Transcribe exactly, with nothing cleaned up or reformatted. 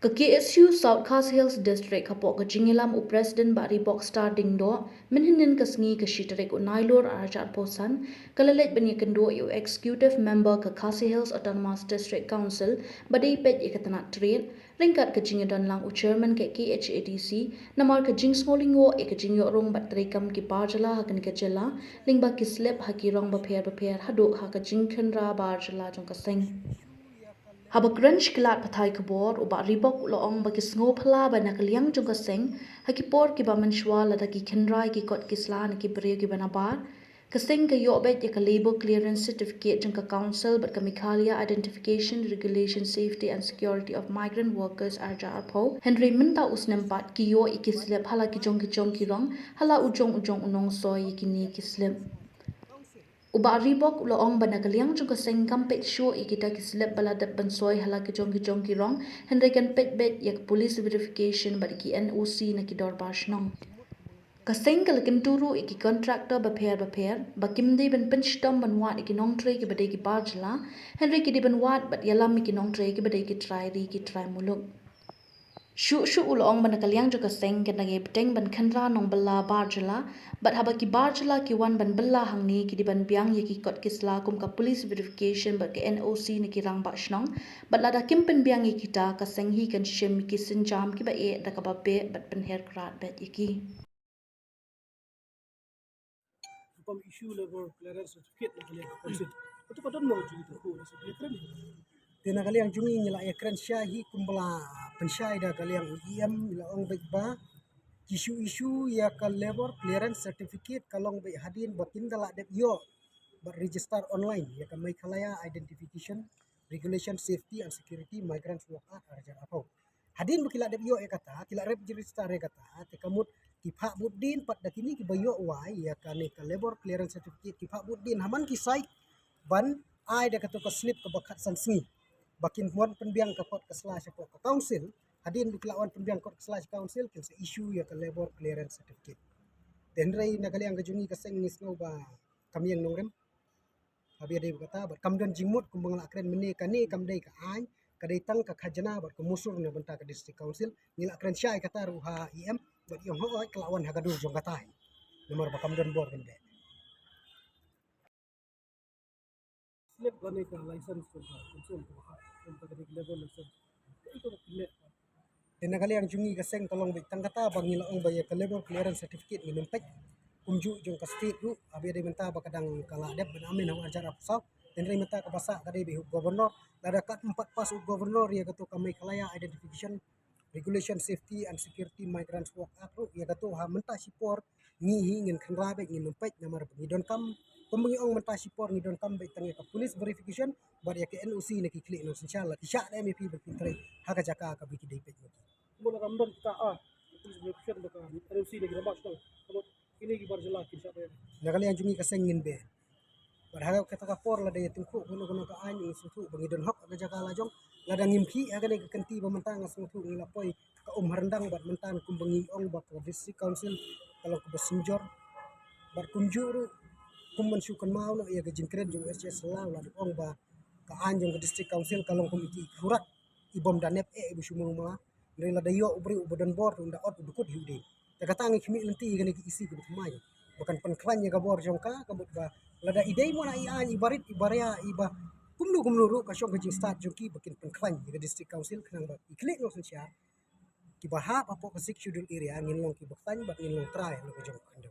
Ka K S U South Khasi Hills District hapoh ka jingïalam u President Bah Reebok Star Diengdoh, mynhynnin ka sngi ka shi tarik u Nailur arhajar arphew san, ka la leit ban ïakynduh ïa u Executive Member ka Khasi Hills Autonomous District Council ba dei peit ïa ka tnat trade, ryngkat ka jingïadon lang u Chairman ka K H A D C, namar ka jingsngewlyngngoh ïa ka jingïoh rung bad treikam ki bar jylla ha kane ka jylla, lyngba ki slip ha ki rong bapher bapher haduh ha ka jingkhynra bar jylla jong ka seng. Haba kren sha ki lad pathai khubor, u Bah Reebok u la ong ba ki sngewphylla ba na ka liang jong ka seng, ha ki por kiba mynshuwa lada ki khynra ïa ki kot ki sla na ki briew kiba nabar, ka seng ka ïoh beit ïa ka Labour Clearance Certificate jong ka Council bad ka Meghalaya Identification, Regulation, Safety and Security of Migrant Workers arhajar arphew, hynrei mynta u snem pat ki ïoh ïa ki slip ha la ki jong ki jong ki rong, ha la u jong u jong u nongsoi ïa kine ki slip. U Bah Reebok u la ong ba na ka liang jong ka seng kam peit shuh ïa kita ki slip ba la dep ban soi ha la ki jong ki jong ki rong, hynrei kan peit beit ïa ka police verification bad ïa ki N O C na ki dorbar shnong. Ka seng ka la kyntu ruh ïa ki contractor bapher bapher ba kim dei ban pynshitom ban wad ïa ki nongtrei kiba dei ki bar jylla, hynrei ki dei ban wad bad ïalam ïa ki nongtrei kiba dei ki trai ri ki trai muluk. Shuh shuh u la ong ba na ka liang jong ka seng kan dang ïai bteng ban khynra nongbylla bar jylla, bad haba ki bar jylla ki wan ban bylla hangne ki dei ban biang ïa ki kot ki sla kum ka police verification bad ka N O C na ki rangbah shnong, bad lada kim pynbiang ïa kita ka seng hi kan shim ïa ki sienjam kiba eh da kaba beh bad pynher krad beit ïa ki. Kam issue Labour Clearance Certificate na ka liang ka Council. Katu ka don mo jong ki tu ko na sa kren. Te na ka liang jong ngi ngi la ïakren shai hi kumba la pynshai da ka liang E M, ngi la ong beit ba ki shu issue ïa ka Labour Clearance Certificate ka long beit hadien ba kin da la dep ïoh bad register online ïa ka Meghalaya Identification, Regulation, Safety and Security Migrants Work Act arhajar arphew. Hadien ba ki la dep ïoh ïa kata, ki la dep register ïa kata, te ka mut ki phah bud dien pat da kine kiba ïoh wai ïa kane ka Labour Clearance Certificate, ki phah bud dien ha man ki site ban ai da kato ka slip kaba khatsan sngi ba kin wan pynbiang ka kot ka sla shapoh ka Council. Hadien ba ki la wan pynbiang kot ka sla sha Council, kin sa issue ïa ka Labour Clearance Certificate. Te hynrei na ka liang ka jong ngi ka seng ngi sngew ba kam ïeng nongrim. Haba ïadei bad kata, bad kam don jingmut kumba nga la kren mynne, kane kam dei ka aiñ, ka dei tang ka khajna bad ka musur na bynta ka District Council. Ngi la kren shai kata ruh ha E M, bad ïong hooid ka la wan ha ka dur jong kata hi. Namar ba kam don bor ban beh. Slip kane ka license jong ka Council ka ba ha, jong ka dei ka Labour License. Ka ito ka kine. Te na ka liang jong ngi ka seng ka long beit tang kata ba ngi la ong ba ïa ka Labour Clearance Certificate ngin ym peit. Kumjuh jong ka state ruh, haba ïadei mynta ba ka dang ka la dep ban amen ha u arhajar arphew saw. Te hynrei mynta kaba sah ka dei beit u Governor, lada kat ym pat pass u Governor ïa kato ka Meghalaya Identification, Regulation, Safety and Security Migrants Work Act ruh, ïa kato ha mynta shipor ngi hi ngin khynra beit, ngin ym peit namar ba ngi donkam, kumba ngi ong mynta shipor ngi donkam beit tang ïa ka police verification bad ïa ka N O C na ki khlieh nongsynshar, la ki shah da M A P ba kin trei ha ka jaka kaba ki dei peit ma ki. Kumba la kam don kita, ah, police verification bad ka N O C na ki rangbah shnong. Kumba kine ki bar jylla kin shah da. Na ka liang jong ngi ka seng ngin beh. Bad ha kata ka por lada ïa tyngkhuh kano kano ka aiñ, ngi sngewthuh ba ngi don hok ha ka jaka la jong. Lada ngim khih ha kane ka kynti ba mynta, nga sngewthuh ngi la poi ka um ha ryndang bad mynta kumba ngi ong ba ka District Council ka long kaba synjor. Bad kumjuh ruh kum ban shu kynmaw noh ïa ka jingkren jong u H S Law, la dep ong ba ka aiñ jong ka District Council ka long kum ïa ki khurat, i bym da nep eh, i ba shu mrung mala. Hynrei lada ïoh u briew uba don bor, te un da ot u da kut hi u dei. Te kata ngi khmih lynti ïa kane ka issue kaba thymmai ba kan pynkhlaiñ ïa ka bor jong ka, ka mut ba lada i dei mo na i aiñ, i barit, i baria, i ba kumno kumno ruh, ka shong ka jingstad jong ki ba kin pynkhlaiñ ïa ka District Council khnang ba ki khlieh nongsynshar kiba hap hapoh ka Sixth Schedule area ngin long kiba khlaiñ bad ngin long trai ha la ka jong ka khyndew.